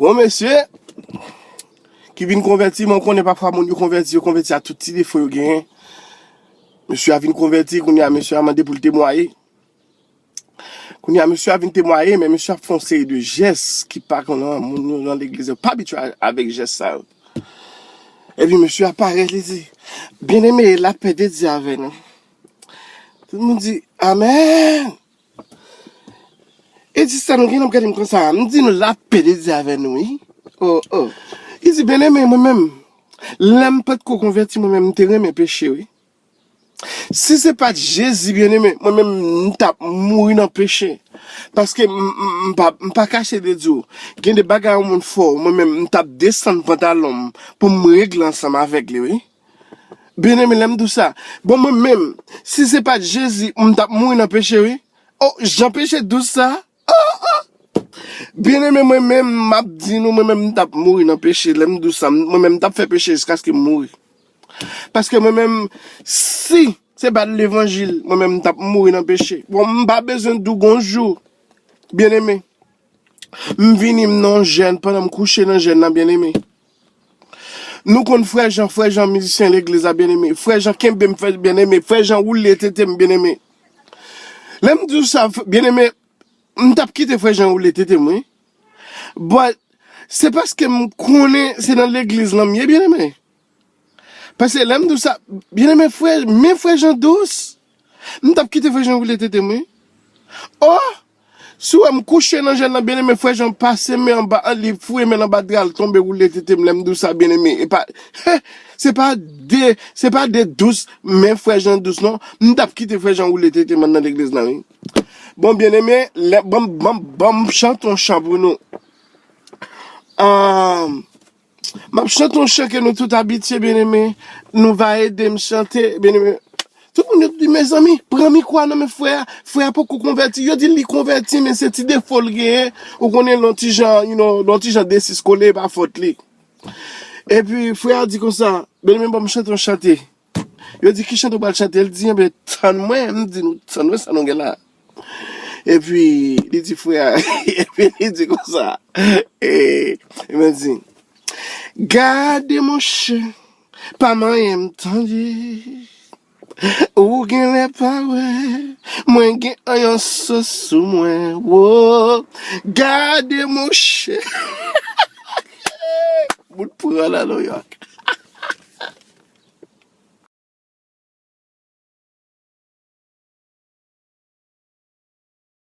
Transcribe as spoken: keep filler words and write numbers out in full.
Gon mesye ki vin konvèti, men w konnen pafwa moun yo konvèti, yo konvèti a tout ti defo yo genyen. Mesye a vin konvèti, kounye a mesye a mande pou l temwaye. Kounye a mesye a vin temwaye, men mesye ap fè yon seri de jès ki pa konnen moun yo nan legliz yo pa abitye avèk jès sa yo. Epi mesye a parèt, li di, "Byeneme, lapè de Dye avè nou." Tout moun di, "Amèn." E di sa nou gen, nou gade m konsa, m di nou, "Lapè de Dye avè nou, wi." Oh, oh. Li di, "Byeneme, mwen menm, lè m potko konvèti, mwen menm, m te renmen peche, wi. Si se pa t Jezi, byeneme, mwen menm, m t ap mouri nan peche." Paske m, m, m pa, m pa kache de di w, gen de bagay yon moun fè w, mwen menm, m t ap desann pantalon m pou m regle ansanm avèk li, wi. Byeneme, lè m di w sa, bon, mwen menm, si se pa t Jezi, m t ap mouri nan peche, wi. Oh, jan peche dous sa. Oh, oh. Byeneme, mwen menm, m ap di nou, mwen menm, m t ap mouri nan peche. Lè m di w sa, mwen menm, m t ap fè peche jiskaske m mouri. Paske mwen menm, si se pa t levanjil, mwen menm, m t ap mouri nan peche. Bon, m pa bezwen di w gon jou, byeneme. M vini, m nan jèn, pandan m kouche nan jèn nan, byeneme. Nou konn frè Jan, frè Jan mizisyen legliz la, byeneme. Frè Jan kenbe m, frè, byeneme. Frè Jan woule tete m, byeneme. Lè m di w sa, f-, byeneme, m t ap kite frè Jan woule tete m, wi. But, se paske m konnen se nan legliz lan m ye, byeneme. Paske lè m di w sa, byeneme frè, men frè Jan dous. M t ap kite frè Jan woule tete m, wi. Oh! Si w wè m kouche nan jèn nan, byeneme, frè Jan pase men anba, li foure men l anba dra, l tonbe woule tete m, lè m di w sa, byeneme. E pa, se pa de, se pa de dous, men frè Jan dous, non. M t ap kite frè Jan woule tete m anndan legliz lan, wi. Bon, byeneme, lè, ban m, ban m, ban m chante yon chan pou nou. Ahn, M ap chante yon chan ke nou tout abitye, byeneme. Nou va ede m chante, byeneme. Tout moun yo di, "Mezanmi, pran mikwo a nan men frè a. Frè a poko konvèti." Yo di li konvèti, men se ti defo l genyen. Ou konnen, l yon ti jan, you know, l yon ti jan desis kole, e pa fòt li. Epi, frè a di konsa, "Byeneme, ban m chante yon chante." Yo di, "Ki chante w pral chante?" L di, "Enben, tann mwen." M di, "Nou tann mwen, sa nou gen la." Epi, li di frè a, epi li di konsa, e, li di, "Gade monchè, pa manyen m tande. Ou genlè pa wè, mwen gen anyon sou mwen, wo. Gade monchè." Bout pran la, Nouyòk.